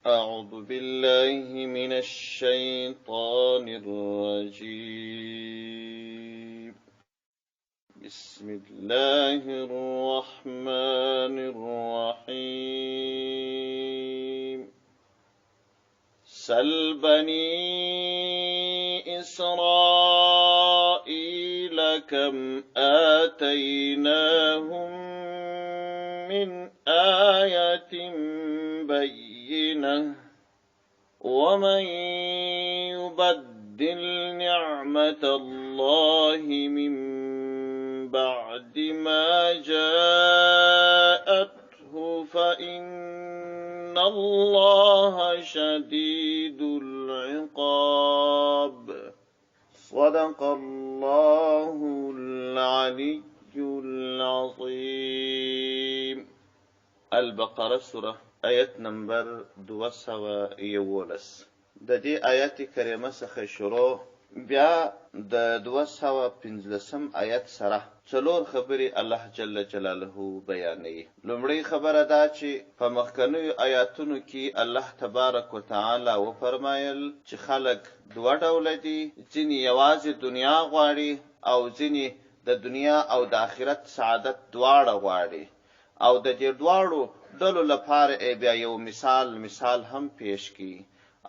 أعوذ بالله من الشيطان الرجيم. بسم الله الرحمن الرحيم. سل بني إسرائيل كم آتيناهم من آية بينة ومن يبدل نعمة الله من بعد ما جاءته فإن الله شديد العقاب. صدق الله العلي العظيم. البقره سوره آیت نمبر 211. د دې آیت کریمه څخه شروع بیا د 215 آیت سره څلور خبرې الله جل جلاله بیانوي. لومړۍ خبره دا چې په مخکنیو آیاتونو کې الله تبارک وتعالی وفرمایل چې خلک دوه ډوله دي، ځینې یوازې دنیا غواړي او ځینې د دنیا او د آخرت سعادت دواړه غواړي، او د دې دواړو ډلو لپاره یې بیا یو مثال هم پیش کړي.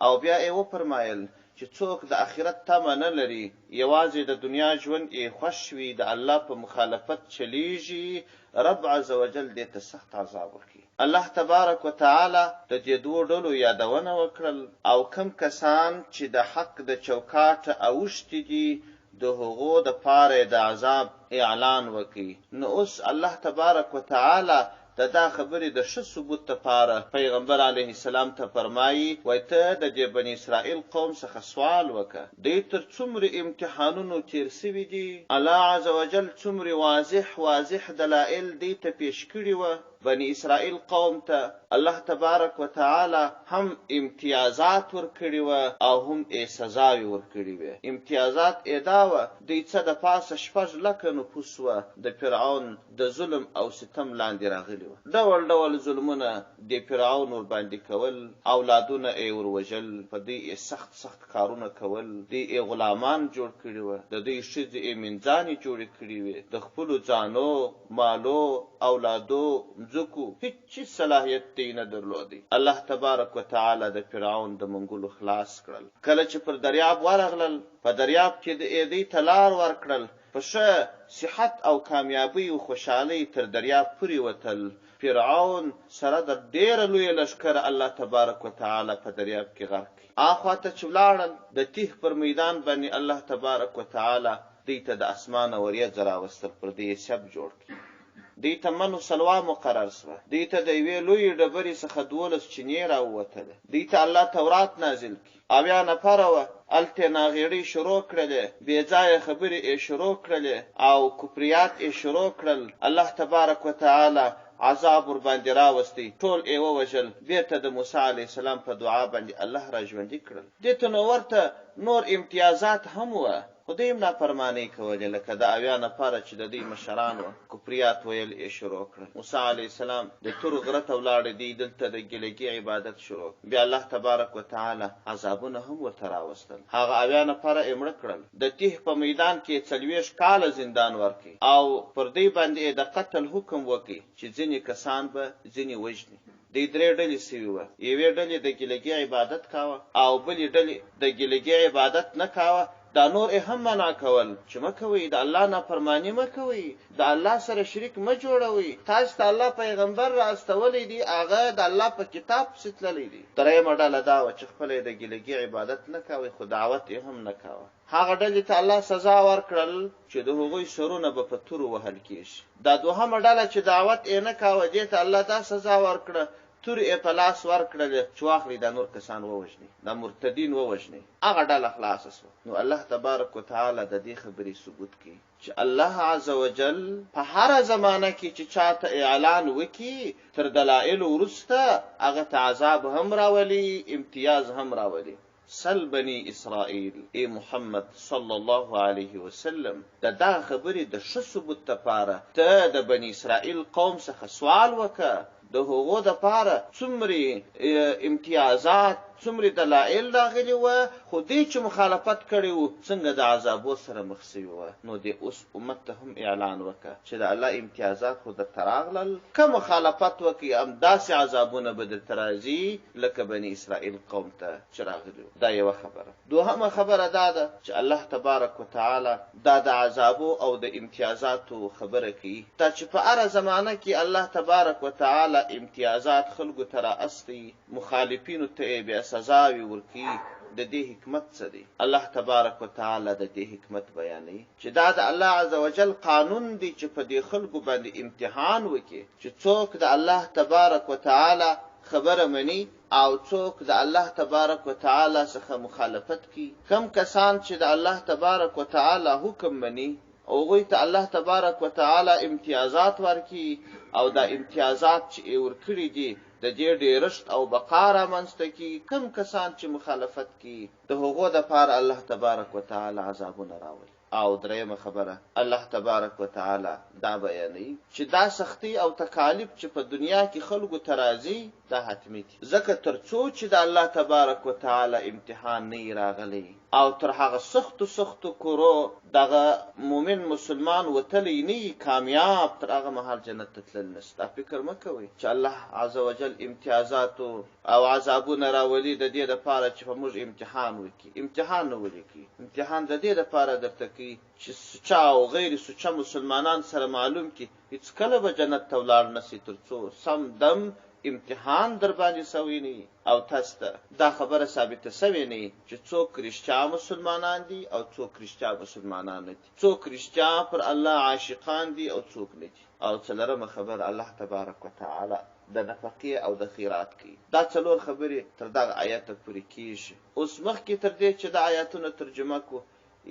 او بیا یې وفرمایل چې څوک د آخرت تمه نه لري، یوازې د دنیا ژوند یې خوښ وي، د الله په مخالفت چلیږي، رب عز وجل دې ته سخت عذاب ورکړي. الله تبارک وتعالی د دې دوو ډلو یادونه وکړل، او کم کسان چې د حق د چوکاټه اوښتي دي د هغو د پاره د عذاب اعلان وکړي. نو اوس الله تبارک وتعالی د دا خبرې د ښه ثبوت لپاره پیغمبر علیه السلام ته فرمایي، وایي ته د دې بني اسرائیل قوم څخه سوال وکړه، دوی تر څومره امتحانونو تیر سوي دي، الله عز وجل څومره واضح دلایل دوی ته پیش کړي وه. بني اسرائیل قوم ته الله تبارک وتعالی هم امتیازات ورکړي وه او هم یې سزاوې ورکړي وې. امتیازات یې دا وه، دوی څه د پاسه 6 لکه نفوس وه، د فرعون د ظلم او ستم لاندې راغلي وه، ډول ډول ظلمونه د فرعون ورباندې کول، اولادونه یې وروژل، په دوی یې سخت سخت کارونه کول، دوی یې غلامان جوړ کړي وه، د دوی ښځې یې مینځانې جوړې کړې وې، د خپلو ځانو، مالو، اولادو، مځکو هیڅ چیز صلاحیت دی نه درلودی. الله تبارک وتعالی د فرعون د منګولو خلاص کړل. کله چې پر دریاب ورغلل، په دریاب کې د دوی ته لار ورکړل، په ښه صحت او کامیابۍ او خوشحالۍ تر دریاب پورې وتل. فرعون سره د ډېره لویه لښکره الله تبارک وتعالی په دریاب کې غرق کړ. آخوا ته چې ولاړل، د تیه پر میدان باندې الله تبارک وتعالی دوی ته د اسمانه وریځه راوستل، پر دوی یې سیب جوړ کړ. دوی ته من و سلوا مقرر سوه، دوی ته د یوې لویې ډبرې څخه 12 چینې راووتلې، دوی ته الله تورات نازل کړي. 70 نفره وه، هلته یې ناغېړۍ شروع کړلې، بې ځایه خبرې یې شروع کړلې او کفریات یې شروع کړل. الله تبارک وتعالی عذاب ورباندې راوستی، ټول یې ووژل. بېرته د موسی علیه السلام په دعا باندې الله را ژوندي کړل. دې ته نو ورته نور امتیازات هم وه، خو دوی هم نافرمانۍ کولې، لکه د 70 نفره چې د دوی مشران وه، کفریات ویل یې شروع کړل. موسی علیه السلام د تور غره ته ولاړ، دوی دلته د ګیلګي عبادت شروع کړ. بیا الله تبارک وتعالی عذابونه هم ورته راوستل، هغه 70 نفره یې مړه کړل. د تیه په میدان کې یې 40 کاله زندان ورکړ او پر دوی باندې یې د قتل حکم وکړ چې ځینې کسان به ځینې وژني. دوی درې ډلې سوي وه، یوې ډلې د ګیلګي عبادت کاوه او بلې ډلې د ګیلګي عبادت نه کاوه. دا نور یې هم منع کول چې مه کوئ، د الله نافرماني مه کوئ، د الله سره شریک مه جوړوئ، تاسو ته الله پیغمبر را استولی دی، هغه د الله په کتاب پسې تللی دی. درېیمه ډله دا وه چې خپله یې د ګیلګي عبادت نه کاوه، خو دعوت یې هم نه کاوه. هغه ډلې ته الله سزا ورکړل چې د هغوی سرونه به په تورو وهل کېږي. دا دوهمه ډله چې دعوت یې نه کاوه، دې ته الله دا سزا ورکړه، تورې یې په لاس ورکړلې چې واخلئ دا نور کسان ووژنئ، دا مرتدین ووژنئ. هغه ډله خلاصه شوه. نو الله تبارک وتعالی د دې خبرې ثبوت کوي چې الله عز وجل په هره زمانه کې چې چاته اعلان وکړي، تر دلایلو وروسته هغه ته عذاب هم راولي، امتیاز هم راولي. سل بني اسرائیل، ای محمد صلی الله علیه وسلم، د دا خبرې د ښه ثبوت لپاره ته د بني اسرائیل قوم څخه سوال وکړه. د هغو دپاره څومرې امتیازات، څومرې دلایل راغلي وه، خو دوی چې مخالفت کړی وو، څنګه د عذابو سره مخ شوي وه، نو دې اوس امت ته هم اعلان وکړه چې د الله امتیازات خو درته راغلل، که مخالفت وکړئ همداسې عذابونه به درته راځي لکه بني اسرائیل قوم ته چې راغلي وو. دا یوه خبره. دوهمه خبره دا ده چې الله تبارک وتعالی دا د عذابو او د امتیازاتو خبره کوي، دا چې په هره زمانه کې الله تبارک وتعالی امتیازات خلکو ته را استوي، مخالفینو ته یې بیا سزاوې ورکوي، د دې حکمت څه دی؟ الله تبارک وتعالی د دې حکمت بیانوي چې دا د الله عزوجل قانون دی چې په دې خلکو باندې امتحان وکړي چې څوک د الله تبارک وتعالی خبره مني او څوک د الله تبارک وتعالی څخه مخالفت کوي، کوم کسان چې د الله تبارک وتعالی حکم مني هغوی ته الله تبارک وتعالی امتیازات ورکړي او دا امتیازات چې یې ورکړي دي د دې ډېرښت او بقا رامنځته کړي، کوم کسان چې مخالفت کوي د هغو دپاره الله تبارک وتعالی عذابونه راولي. او درېیمه خبره الله تبارک وتعالی دا بیانوي چې دا سختۍ او تکالیف چې په دنیا کې خلکو ته راځي دا حتمي دي، ځکه تر څو چې د الله تبارک وتعالی امتحان نه وي راغلی او تر هغه سختو سختو کورو دغه مؤمن مسلمان وتلی نه وي کامیاب تر هغه مهال جنت ته تلل نشي. دا فکر مه کوئ چې الله عزوجل امتیازات او عذابونه راولي د دې لپاره چې په موږ امتحان وکړي، امتحان نه ولې کوي؟ امتحان د دې لپاره درته کوي چې سوچه او غیر سوچه مسلمانان سره معلوم کړي، هیڅکله به جنت ته ولاړ نه شئ تر څو سم دم امتحان درباندې شوی نه وي او تاسو ته دا خبره ثابته شوې نه وي چې څوک رښتیا مسلمانان دي او څوک رښتیا مسلمانان نه دي، څوک رښتیا پر الله عاشقان دي او څوک نه دي. او څلورمه خبره الله تبارک وتعالی د نفقې او د خیرات کوي. دا څلور خبرې تر دغه آیته پورې کیږي. اوس مخکې تر دې چې دا آیتونه ترجمه کړو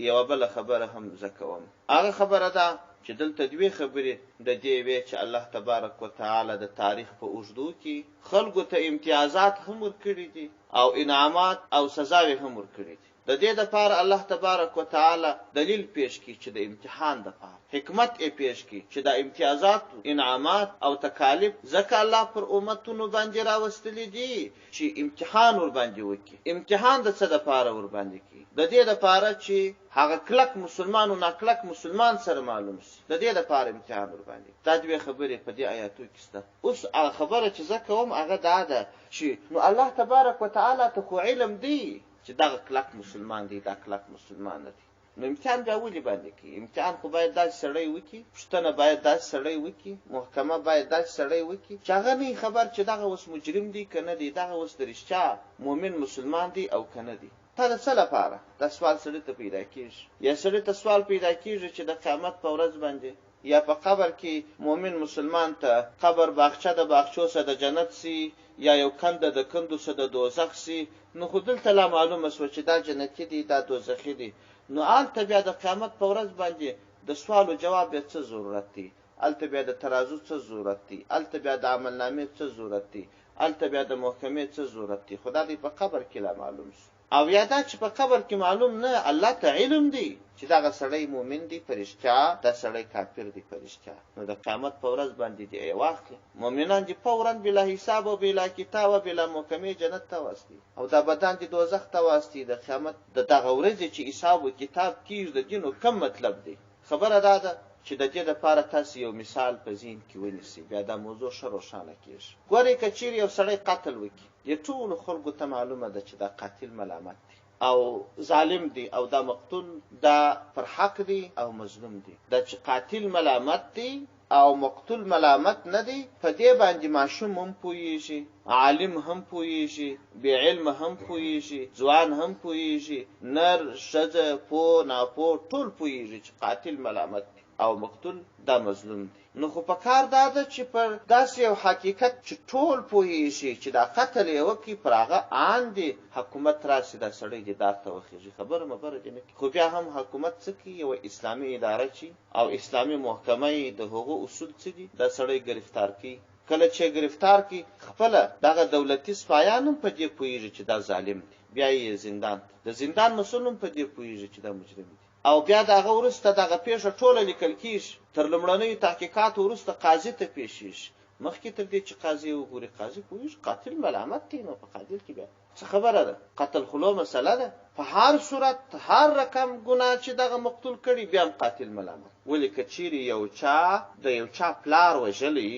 یوه بله خبره هم زه کوم. هغه خبره دا چې دلته دوې خبرې د دې وې چې الله تبارک وتعالی د تاریخ په اوږدو کې خلکو ته امتیازات هم ورکړي دي او انعامات او سزاوې هم ورکړي دي. د دې دپاره الله تبارک وتعالی دلیل پیش کړي چې د امتحان دپاره حکمت ئې پیش کړي چې دا امتیازات، انعامات او تکالیف ځکه الله پر امتونو باندې راوستلي دي چې امتحان ورباندې وکړي. امتحان د څه دپاره ورباندې کوي؟ د دې دپاره چې هغه کلک مسلمان او ناکلک مسلمان سره معلوم شي. د دې دپاره امتحان ورباندې کوي. دا دوې خبرې په دې آیاتو کې شته. اوس هغه خبره چې زه کوم هغه دا ده چې نو الله تبارک وتعالی ته خو علم دی چې دغه کلک مسلمان دی دا کلک مسلمان نه دی نو امتحان بیا ولې باندې کوي؟ امتحان خو باید داسې سړی وکړي، پوښتنه باید داسې سړی وکړي، محکمه باید داسې سړی وکړي چې هغه نه خبر چې دغه اوس مجرم دی که نه دی، دغه اوس د رښتیا مؤمن مسلمان دی او که نه دی. تا د څه لپاره؟ دا سوال سړي ته پیدا کېږي. یا سړي ته سوال پیدا کېږي چې د قیامت په ورځ باندې یا په قبر کې مؤمن مسلمان ته قبر باغچه د باغچو څخه د جنت سي یا یو کنده د کندو څخه د دوزخ سي، نو خو دلته لا معلومه سوه چې دا جنتي دی دا دوزخي دی، نو هلته بیا د قیامت په ورځ باندې د سوال و جواب بیا څه ضرورت دی، هلته بیا د ترازو څه ضرورت دی، هلته بیا د عملنامې څه ضرورت دی، هلته بیا د محکمې څه ضرورت دی، خو دا دی په قبر کې لا معلوم سو. او یا دا چې په قبر کې معلوم نه، الله ته علم دی چې دغه سړی مؤمن دی په رښتیا، دا سړی کافر دی په رښتیا، نو د قیامت په ورځ باندې دې یې واخلي. مؤمنان دې فوراً بلا حساب او بلا کتاب او بلا محکمې جنت ته واستي او دا بدان دې دوزخ ته واستي. د قیامت د دغه ورځې چې حساب و کتاب کیږي د دې نو کوم مطلب دی؟ خبره دا ده چې د دې لپاره تاسې یو مثال په ذهن کې ونیسئ، بیا دا موضوع ښه روښانه کیږي. ګورئ که چیرې یو سړی قتل وکړي، دې ټولو خلکو ته معلومه ده چې دا قاتل ملامت دی او ظالم دی او دا مقتول دا پر حق دی او مظلوم دی. دا چې قاتل ملامت دی او مقتول ملامت نه دی، په دې باندې ماشوم هم پوهیږي، عالم هم پوهیږي، بې علمه هم پوهیږي، ځوان هم پوهیږي، نر، ښځه، پوه، ناپوه ټول پوهیږي چې قاتل ملامت دی او مقتول دا مظلوم دی. نو خو په کار دا ده چې پر داسې یو حقیقت چې ټول پوهیږي چې دا قتل یې وکړي پر هغه آن دې حکومت راشي دا سړی دې دار ته وخیژي، خبره مبره دې نه کوي. خو بیا هم حکومت څه کوي؟ یوه اسلامي اداره چې او اسلامي محکمه یې د هغو اصول څه دي؟ دا سړی ګرفتار کوي، کله چې یې ګرفتار کړي خپله دغه دولتي سپایان هم په دې پوهیږي چې دا ظالم دی، بیا یې زندان ته، د زندان مسؤل هم په دې پوهیږي چې دا مجرم دی او بیا د هغه وروسته دغه پېښه ټوله لیکل کیږي، تر لومړنیو تحقیقاتو وروسته قاضي ته پېښیږي. مخکې تر دې چې قاضي وګوري، قاضي پوهېږي قاتل ملامت دی، نو په قاتل کې بیا څه خبره ده؟ قتل خو لو مسله ده. په هر صورت هر رقم ګناه چې دغه مقتول کړي بیا هم قاتل ملامت. ولې که چیرې یو چا د یو چا پلار وژلی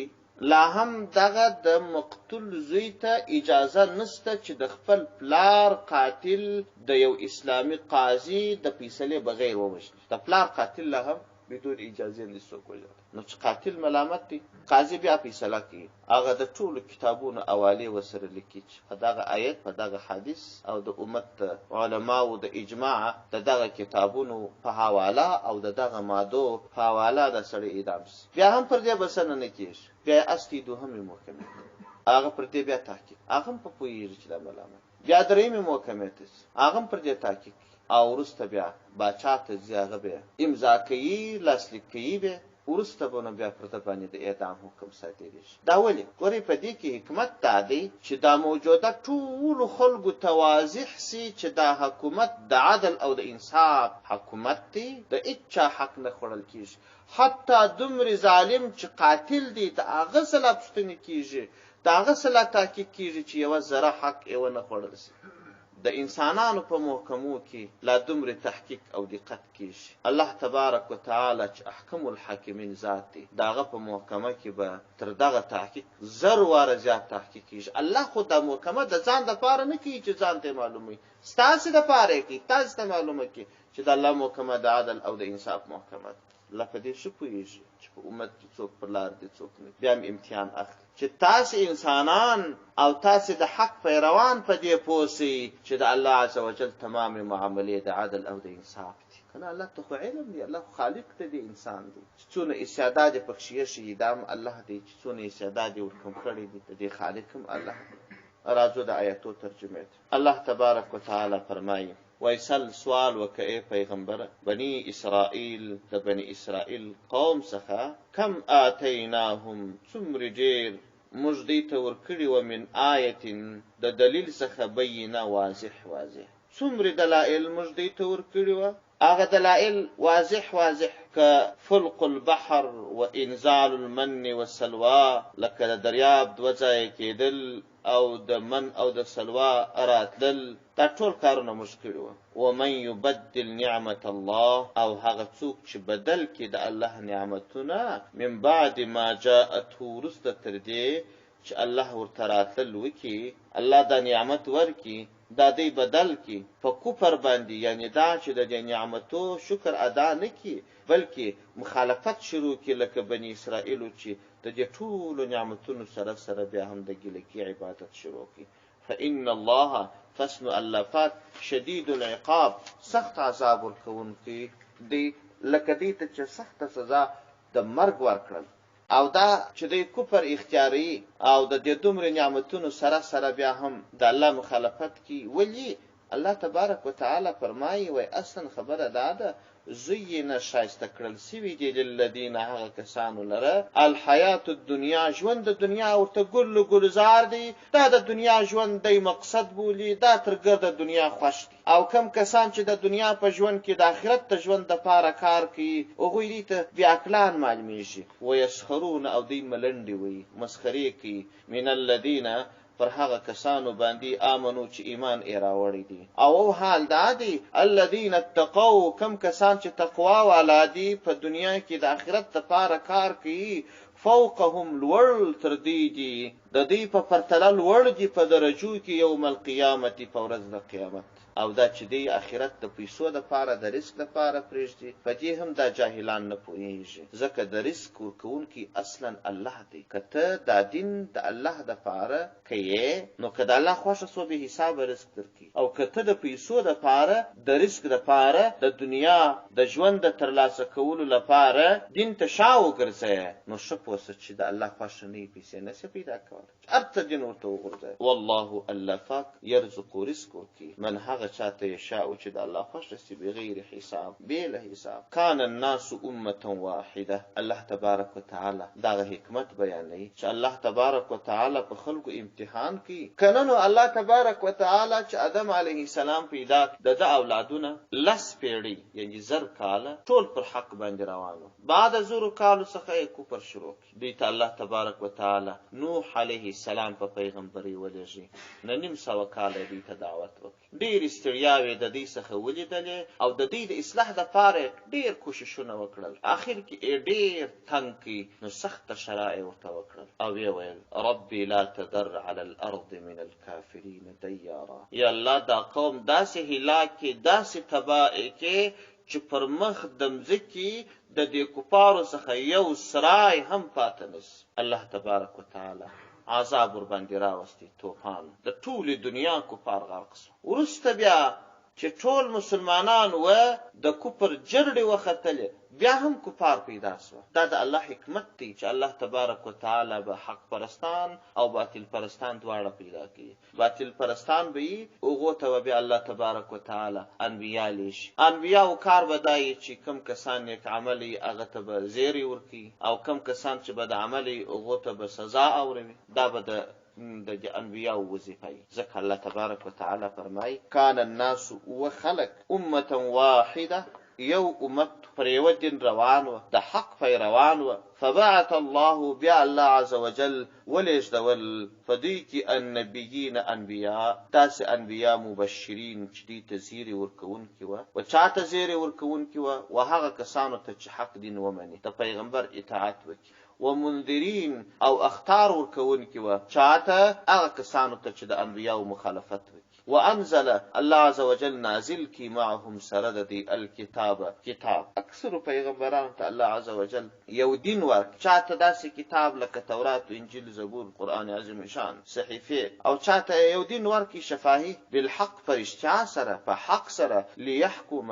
لا هم دغه د مقتول زوی ته اجازه نشته چې د خپل پلار قاتل د یو اسلامي قاضي د فیصلې بغیر ووژني. د پلار قاتل لا هم بدون اجازې نه څوک وژلی. نو چې قاتل ملامت دی، قاضي بیا فیصله کوي، هغه د ټولو کتابونو حوالې ورسره لیکي چې په دغه آیت، په دغه حدیث او د امت د علماوو د اجماع د دغه کتابونو په حواله او د دغه مادو په حواله دا سړی اعدام شي. بیا هم پر دې بسنه نه کېږي، بیا یې استوي دوهمې محکمې ته، هغه پر دې بیا تحقیق، هغه هم په پوهېږي چې دا ملامت، بیا درېیمې محکمې ته ځي، هغه هم پر دې تحقیق کوي او وروسته بیا باچا ته ځي، هغه به امضا کوي، لاسلیک کوي به، وروسته به نو بیا پر ده باندې د اعدام حکم صادرېږي. دا ولې؟ ګورئ په دې کې حکمت دا دی چې دا موجوده ټولو خلکو ته واضح شي چې دا حکومت د عدل او د انصاف حکومت دی، د هېچا حق نه خوړل کېږي، حتی دومرې ظالم چې قاتل دی د هغه څه لا پوښتنې کېږي، د هغه څه لا تحقیق کېږي چې یوه ذره حق یې ونه خوړل شي. د انسانانو په محکمو کې لا دومرې تحقیق او دقت کېږي. الله تبارک وتعالی چې احکم الحاکمین ذات دی، د هغه په محکمه کې به تر دغه تحقیق زر واره زیات تحقیق کېږي. الله خو دا محکمه د ځان دپاره نه کوي چې ځان ته یې معلوموي، ستاسې دپاره یې کوي، تاسې ته معلومه کړي چې د الله محکمه د عدل او د انصاف محکمه ده. الله په دې ښه پوهېږي چې په امت کې څوک پر لار دي څوک نه، بیا هم امتحان اخلي چې تاسې انسانان او تاسې د حق پیروان په دې پوه شئ چې د الله عز وجل تمامې معاملې د عدل او د انصاف دي. کنه الله ته خو علم دی، الله خو خالق د دې انسان دی، چې څونه استعداد یې پکښې ایښی دا هم الله دی، چې څونه استعداد یې ورکم کړی دی د دې خالق هم الله دی. راځو د آیتو ترجمې ته. الله تبارک وتعالی فرمایي. وایسل سوال وکه ای پیغمبره بنی اسرائیل د بنی اسرائیل قوم څخه کم آتیناهم څومره ډیر موږ دوی ته ورکړي وه من آیة د دلیل څخه بینه واضح واضح څومره دلائل موږ دوی ته ورکړي وه هغه دلائل واضح واضح که فلق البحر و انزال المن والسلوی لکه د دریاب دوه ځایه کېدل او د من او د سلوا راتلل دا ټول کارونه موږ کړي وه. ومن یبدل نعمت الله او هغه څوک چې بدل کړي د الله نعمتونه من بعد ما جاءته وروسته تر دې چې الله ورته راتلل وکړي، الله دا نعمت ورکړي، دا دی بدل کړي په کفر باندې یعنې دا چې د دې نعمتو شکر ادا نه کړي بلکې مخالفت شروع کړي لکه بني اسرائیلو چې د دې ټولو نعمتونو سره سره بیا هم د ګیلکي عبادت شروع کړي فإن الله پس نو الله پاک شدید العقاب سخت عذاب ورکوونکی دی لکه دی ته چې سخته سزا د مرګ ورکړل او دا چې دی کفر اختیاروي او د دې دومره نعمتونو سره سره بیا هم د الله مخالفت کوي ولي الله تبارک وتعالی فرمايي، وای اصلا خبره دا ده، زین ښایسته کړل شوي دي للذین هغه کسانو لره الحیات الدنیا ژوند د دنیا ورته ګل و ګلزار دی، دا د دنیا ژوند دی مقصد بولي، دا تر ګرده دنیا خوښ دي او کوم کسان چې د دنیا په ژوند کې د آخرت د ژوند دپاره کار کوي هغوی دوی ته بې عقلان معلومیږي، ویسخرون او دوی ملنډې وهي، مسخرې کوي، من الذین پر هغه کسانو باندي آمنو چې ایمان ئې راوړی دی او حال دا دی الذین اتقوا کوم کسان چې تقوا والا دي په دنیا کې د آخرت لپاره کار کوي فوقهم لوړ تر دوی دي د دوی په پرتله لوړ دي په درجو کې یوم القیامت په ورځ د قیامت. او دا چې دی اخرت د پیسو لپاره د رزق لپاره پریږدي په دې هم دا جاهلان نه پوهیږي ځکه د رزق ورکوونکی اصلا الله دی که ته دا دین د الله لپاره کوې نو که د الله خوښه سوه بې حسابه رزق درکوي او که ته د پیسو لپاره د رزق لپاره د دنیا د ژوند د ترلاسه کولو لپاره دین ته شا وګرځې نو ښه پوه سه چې د الله خوښه نه وي پیسې نشې پیدا کولی. هر څه دین ورته وغورځوي. والله الله پاک یرزق رزق ورکوي من هغه هغه چا ته یشاء چې د الله خوښه سي بغیر حساب بې له حساب. کان الناس امة واحدة الله تبارک وتعالی دغه حکمت بیانوي چې الله تبارک وتعالی په خلکو امتحان کوي کنه نو الله تبارک وتعالی چې آدم علیه السلام پیدا کړ د ده اولادونه لس پیړۍ یعنی زر کاله ټول پر حق باندې روان وو بعد زرو کالو څخه یې کفر شروع کړ. دوی ته الله تبارک وتعالی نوح علیه السلام په پیغمبرۍ ولېږي، 950 کاله یې دوی ته دعوت وکړ، ډېرې ستړیاوې د دوی څخه ولیدلې او د دوی د اصلاح دپاره یې ډېر کوششونه وکړل، اخر کې یې ډېر تنګ کړ نو سخته شرع یې ورته وکړل او ویې ویل، رب لا تذر علی الارض من الکافرین دیارا، یا الله دا قوم داسې هلاک کړې، داسې تباه یې کړې چې پر مخ د مځکي د دې کفارو څخه یو سرای هم پاته نه سي. الله تبارک وتعالی عذاب ورباندې راوستی، توپان، د ټولې دنیا کفار غرق سوه. وروسته بیا چې ټول مسلمانان وه د کفر جرړې وختلې، بیا هم کفار پیدا سوه. دا د الله حکمت دی چې الله تبارک وتعالی به حق پرستان او باطل پرستان دواړه پیدا کوي. باطل پرستان به یی هغو ته به بیا الله تبارک وتعالی انبیا لیږي انبیاو کار به دا یی چی کوم کسان نیک عمله یی هغه ته به زیری ورکوي او کوم کسان چی بد عمله یی هغو ته به سزا اوروي دا به د د دې انبیاو وظیفه یی ځکه الله تبارک وتعالی فرمایی کان الناس وه خلک امة واحده یو امت پر یوه دین روان وه د حق پیروان وه فبعث الله بیا الله عزوجل ولېږدول په دوی کې النبیین انبیاء، داسې انبیاء مبشرین چې دوی ته زیري ورکوونکي وه، و چا ته زیری ورکوونکي وه؟ و هغه کسانو ته چې حق دین ومني، د پیغمبر اطاعت وکړي، ومنذرین او اخطار ورکوونکي وه، چا ته؟ هغه کسانو ته چې د انبیاوو مخالفت وکړي. وانزل، الله عزوجل نازل کړي، معهم سره د دوی، الکتاب، کتاب. اکثرو پیغمبرانو ته الله عزوجل یو دین ورکړ، چا ته داسې کتاب لکه تورات، انجیل، زبور، قرآن عظیم الشان، صحیفې، او چا ته یې یو دین ورکړ شفاهي، بالحق په رښتیا سره، په حق سره، لیحکم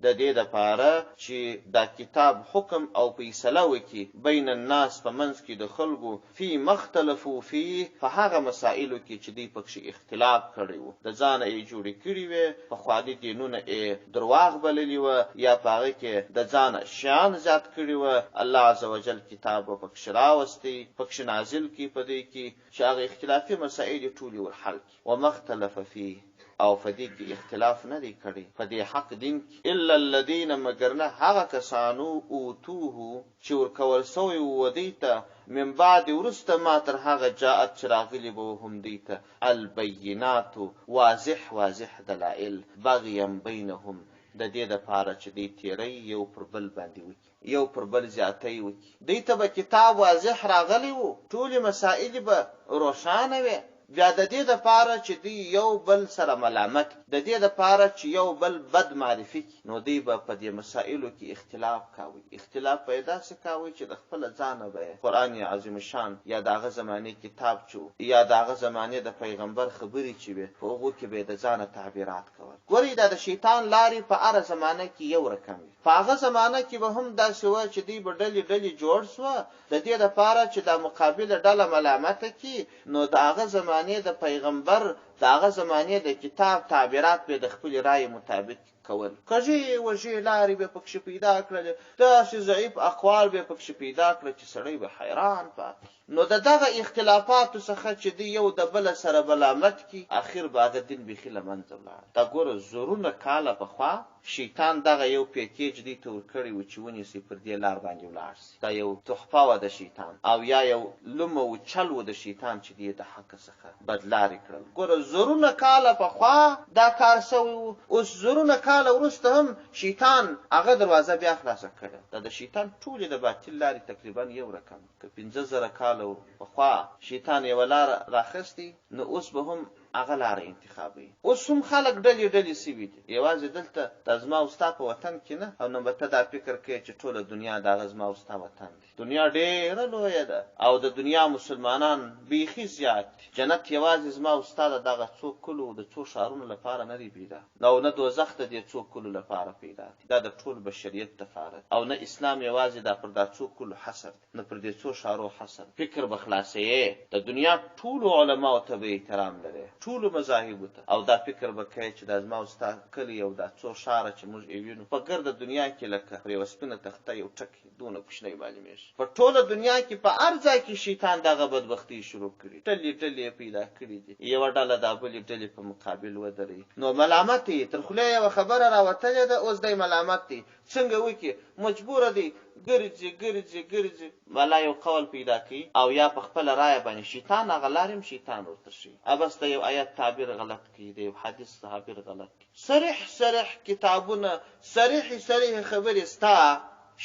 د دې لپاره چې دا کتاب حکم او فیصله وکړي، بین الناس په منځ کې د خلکو، فی ما اختلفو فیه په هغه مسائلو کې چې دوی پکښې اختلاف کړی وو، د ځانه ئې جوړې کړي وې، پخواني دینونه ئې درواغ بللي وه یا په هغه کې د ځانه شیان زیات کړي وه، الله عزوجل کتاب به پکښې راوستی، پکښې نازل کړي په دوی کې چې هغه اختلافي مسائل ئې ټولې ور حل کړي. وما اختلف فیه او په دې کې اختلاف نه دی کړی په دې حق دین کې الا الذین مګر نه هغه کسانو اوتوه چې ورکول شوی وو دوی ته من بعد وروسته ما تر هغه جاءت چې راغلي به هم دوی ته البینات واضح واضح دلائل بغیا بینهم د دې دپاره چې دوی تیری یو پر بل باندې وکړي. یو پر بل زیاتی وکړي. دوی ته به کتاب واضح راغلی وو، ټولې مسائلې به روښانه وې، بیا د دې لپاره چې دوی یو بل سره ملامت کړي، د دې لپاره چې یو بل بد معرفي کړي، نو دوی به په دې مسائلو کې اختلاف کاوه، اختلاف به یې داسې کاوه چې د خپله ځانه به یې قرآن عظیم الشان یا د هغه زمانې کتاب چې وو یا د هغه زمانې د پیغمبر خبرې چې وې، په هغو کې به یې د ځانه تعبیرات کول. ګورئ دا د شیطان لارې په هره زمانه کې یو رقم وي. په هغه زمانه کې به هم داسې وه چې دوی به ډلې ډلې جوړ شوه د دې لپاره چې دا مقابله ډله ملامته کړي نو د هغه زمانې د پیغمبر د هغه زمانې د کتاب تعبیرات به د خپلې رایې مطابق کول کږې وږې لارې به پکښې پیدا کړلې داسې ضعیف اقوال به پکښې پیدا کړل چې سړی به حیران پاتې نو د دغه اختلافاتو څخه چې دوی یو د بله سره ملامت کړي اخر به هغه دین بیخي له منځه ولاړ دا ګوره زرونه کاله پخوا شیطان دغه یو پیکیج دوی ته ورکړی وو چې ونیسئ پر دې لار باندې ولاړ شئ. دا یو تحفه وه د شیطان او یا یو لومه و چل وو د شیطان چې دوی یې د حق څخه بدلارې کړل. ګوره زرونه کاله پخوا دا کار شوی وو، اوس زرونه کاله وروسته هم شیطان هغه دروازه بیا خلاصه کړې. دا د شیطان ټولې د باطل لارې تقریبا یو رقم دي. که 5000 کاله پخوا شیطان یوه لاره راخیستې نو اوس به هم هغه لاره انتخابوي. اوس هم خلک ډلې ډلې شوي دي، یوازې دلته دا زما او ستا په وطن کې نه، او نه به ته دا فکر کوې چې ټوله دنیا د هغه زما او ستا وطن دی. دنیا ډېره لویه ده او د دنیا مسلمانان بیخي زیات دي. جنت یوازې زما او ستا د دغه څو کلو او د څو ښارونو لپاره نه دی پیدا او نه دوزخ د دې څو کلو لپاره پیدا دی، دا د ټول بشریت لپاره دی او نه اسلام یوازې دا پر دا څو کلو حصر دی. نه پر دې څو ښارو حصر فکر به خلاصوې، د دنیا ټولو علماوو ته به احترام لرې، ټولو مذاهبو ته او دا فکر به کوې چې دا زما او ستا کلی او دا څو ښاره چې موږ ئې وینو په ګرده دنیا کې لکه پر یوه سپینه تخته یو ټکی دونه کوچنی معلومېږي. په ټوله دنیا کې په هر ځای کې شیطان دغه بدبختۍ شروع کړي، ډلې ډلې یې پیدا کړي دي، یوه ډله دا بلې ډلې په مقابل ودروي، نو ملامت یې، تر خولې یوه خبره راوتلې ده، اوس دی ملامت دی، څنګه وکړي، مجبوره دی، ګرځي، ګرځي، ګرځي، بالا یو قول پیدا کوي او یا په خپله رایه باندې شیطان هغه لارې هم شیطان ورته ښیي، بس د یو ایت تعبیر غلط کوي، د یو حدیث تعبیر غلط کوي، صریح صریح کتابونه، صریحې صریحې خبرې ستا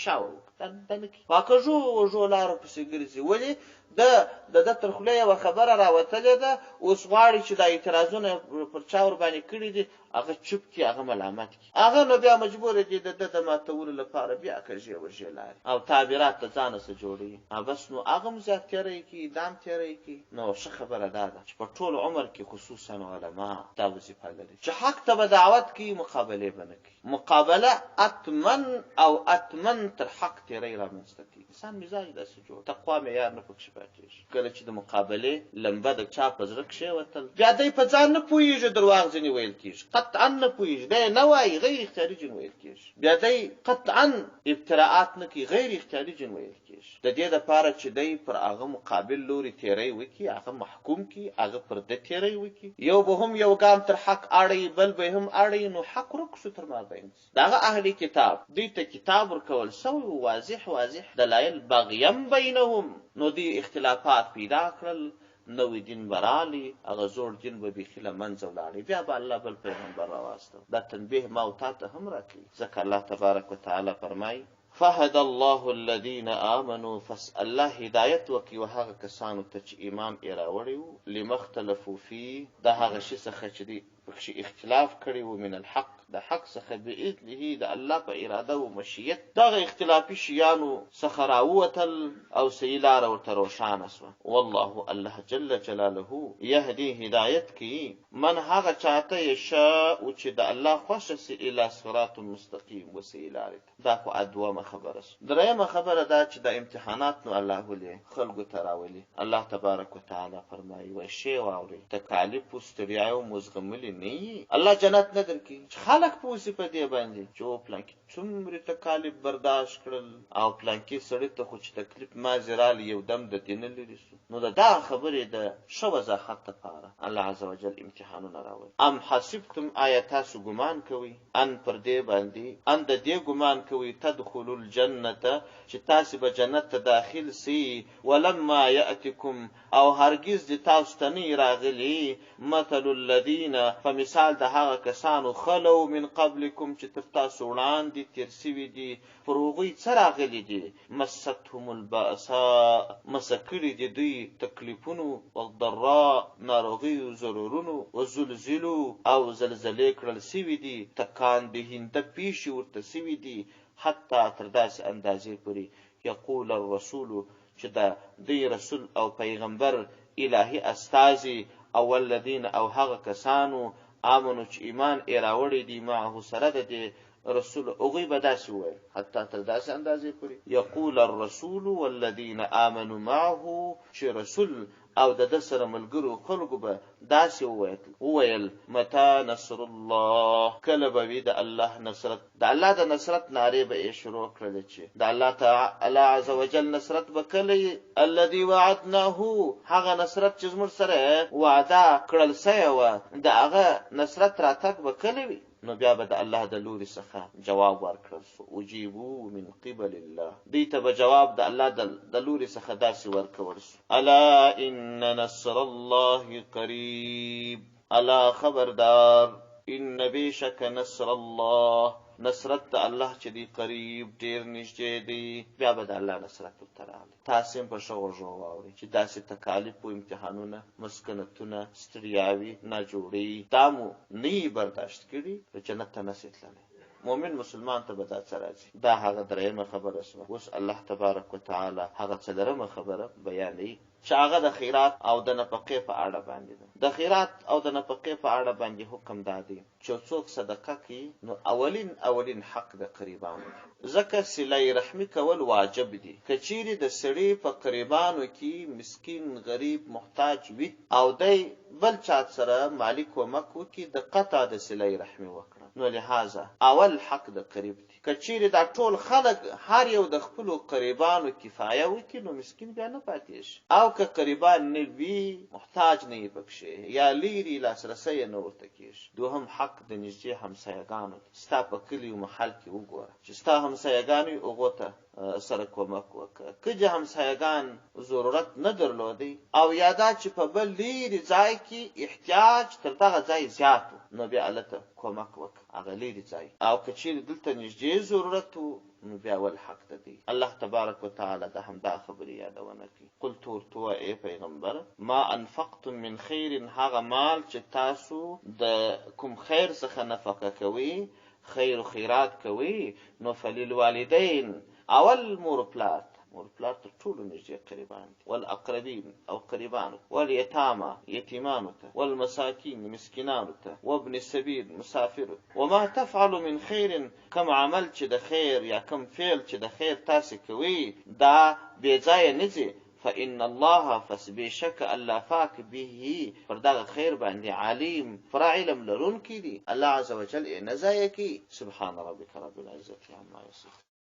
شا ور دا دا نه کوي، په کږو وږو لارو پسې ګرځي، ولې د د ده تر خولې یوه خبره راوتلې ده، اوس غواړي چې دا اعتراضونه پر چا ورباندې کړي دي هغه چوپ کړي، هغه ملامت کړي، هغه نو بیا مجبور دی د ده د ماتولو لپاره بیا کږې وږې لارې او تعبیرات د ځانه څه جوړوي، بس نو هغه هم زیات تېری کوي، دا هم تېری کوي، نو ښه خبره دا ده چې په ټول عمر کې خصوصا علما دا وظیفه لري چې حق ته به دعوت کوي، مقابلې به نه کوي. مقابله اتمن او اتمن تر حق تیری رامنځته کوي. انسان مزاج داسې جوړ، تقوا معیار نه پکښې پاتېږي. کله چې د مقابلې لمبه د چا په زړه کښېوتل، بیا دی په ځان نه پوهېږي، درواغ ځینې ویل کېږي، قطعا نه پوهېږي، دی یې نه وایي، غیر اختیاري ځینې ویل کېږي. بیا دی قطعا افتراءات نه کوي، غیر اختیاري ځینې ویل کېږي. د دې لپاره چې دی پر هغه مقابل لوري تېری وکړي، هغه محکوم کړي، هغه پر ده تېری وکړي، یو به هم یو ګام تر حق اړوي، بل به یې هم اړوي، نو حق ورک شو تر مابینځ. د هغه اهل کتاب، دوی ته کتاب ورکول شوی و، واضح واضح دلایل بغیا بینهم، نو دوی اختلافات پیدا کړل، نوی دین به رالی، هغه زوړ دین به بیخي له منځه ولاړی، بیا به الله بل پیغمبر راواستوه. دا تنبیه ما او تا ته هم راکوي، ځکه الله تبارک وتعالی فرمایي. فهدی الله الذین آمنو پس الله هدایت وکړي و هغه کسانو ته چې ایمان ئې راوړی وو، لما اختلفو فیه د هغه شي څخه چې دوی پکښې اختلاف کړی وو، من الحق د حق څخه، باذنه د الله په اراده و مشیت دغه اختلافي شیانو څخه راووتل او صحیح لاره ورته روښانه شوه. والله الله جل جلاله یهدی هدایت کوي من هغه چاته یشاء چې د الله خوښه شي الی صراط مستقیم و صحیح لارې ته. دا خو دومه خبره شوه. درېیمه خبره دا چې دا امتحانات نو الله ولې خلکو ته راولي؟ الله تبارک وتعالی فرمایي، وایي ښې واورئ، تکالیف او ستړیاوې مو زغملي نه یي، الله جنت نه درکوي. چې خلک پوه شي په دې باندې چې او پلانکي څومرې تکالیف برداشت کړل او پلانکي سړي ته خو چې تکلیف مازې راغی یو دم د دینه لرې شو. نو د دغه خبرې د ښه وضاحت لپاره الله عزوجل امتحانونه راولي. ام حسبتم آیا تاسو ګمان کوئ ان پر دې باندې، ان د دې ګمان کوئ، تدخلوا الجنة چې تاسې به جنت ته داخل شئ، ولما یأتکم او هرګز دې تاسو ته نه وي راغلي، مثل الذین په مثال د هغه کسانو، خلو من قبلکم چې تر تاسو وړاندې تېر شوي دي، پر هغوی څه راغلي دي، مستهم البأساء مسه کړي دي دوی تکلیفونو، والضراء ناروغیو، ضررونو، وزلزلو او زلزلې کړل شوي دي، تکان دهنده پېښې ورته شوي دي، حتی تر داسې اندازې پورې، یقول الرسول چې د دوی رسول او پیغمبر، الهي استازي، او والذین او هغه کسانو، آمنو چې ایمان ئې راوړی دی، معه سره د دې رسول هغوی به داسې وویل، حتی تر داسې اندازې پورې، یقول الرسول والذین آمنوا معه، چې رسول او د ده سره ملګرو خلکو به داسې وویل، متی نصر الله، کله به وي د الله نصرت، د الله د نصرت نارې به یې شروع کړلې چې د الله تعالی عزوجل نصرت به کله وي، الذي وعدناه، هغه نصرت چې زموږ سره وعده کړل شوې وه، د هغه نصرت راتګ به کله وي؟ نو بیا به د الله د لوري څخه جواب ورکړل سو، اجیبو من قبل الله، دوی ته به جواب د الله د لوري څخه داسې ورکول سو، الا ان نصر الله قریب، الا خبردار، ان بېشکه نصر الله، نصرت د الله چې دی قریب ډېر نږدې دی، بیا به د الله نصرت ورته راغلی. تاسې هم په ښه غوږو واورئ چې داسې تکالیف او امتحانونه، مسکنتونه، ستړیاوې، ناجوړۍ دا مو نه یي برداشت کړي نو جنت ته نه شئ تللی. مؤمن مسلمان ته به دا څه راځي؟ دا هغه درېیمه خبره شوه. اوس الله تبارک وتعالی هغه څلورمه خبره بیانوي. چې هغه د خیرات او د نفقې په اړه باندې ده. د خیرات او د نفقې په اړه باندې حکم دا دی چې څوک صدقه کوي نو اولین اولین حق د قریبانو دی، ځکه صله رحمي کول واجب دي. که چیرې د سړي په قریبانو کې مسکین، غریب، محتاج وي او دی بل چا سره مالي کومک وکړي د قطع د صله رحمي وکړه، نو لهذا اول حق د قریب دی. که چیرې دا ټول خلک هر یو د خپلو قریبانو کفایه وکړي نو مسکین بیا نه پاتېږي او که قریبان نه وي محتاج نه وي پکښې یا لیرې لاسرسی یې نه ورته کېږي. دوهم حق د نږدې همسایه ګانو دی، ستا په کلي او محل کې وګوره چې ستا همسایه ګان وي هغو ته سره کومک وکړه، که دې همسایه ګان ضرورت نه درلودی او یا دا چې په بل لیرې ځای کې احتیاج تر دغه ځای زیات و نو بیا هلته کومک وکړه. هغه لیرې ځای او که چیرې دلته نږدې ضرورت وو نو بیا ول حق د دی الله تبارک وتعالی د همدا خبرې یادونه کوي قلت ورته ووایه ای پیغمبره ما انفقتم من خیر هغه مال چې تاسو د کوم خیر څخه نفقه کوئ خیر و خیرات کوئ نو فللوالدین اول مور و پلار ته مور پلار تر ټولو نږدې قریبان دي والاقربین او قریبانو والیتاما یتیمانو ته والمساکین مسکینانو ته وابن السبیل مسافرو ته وما تفعل من خیر کوم عمل چې د خیر یا کوم فعل چې د خیر تاسې کوئ دا بې ځایه نه ځي فإن الله فس بېشکه الله پاک به پر دغه خیر باندې علیم پوره علم لرونکی دی الله عز وجل یې نه ضایع کوي سبحان ربک رب العزة عما یصفون.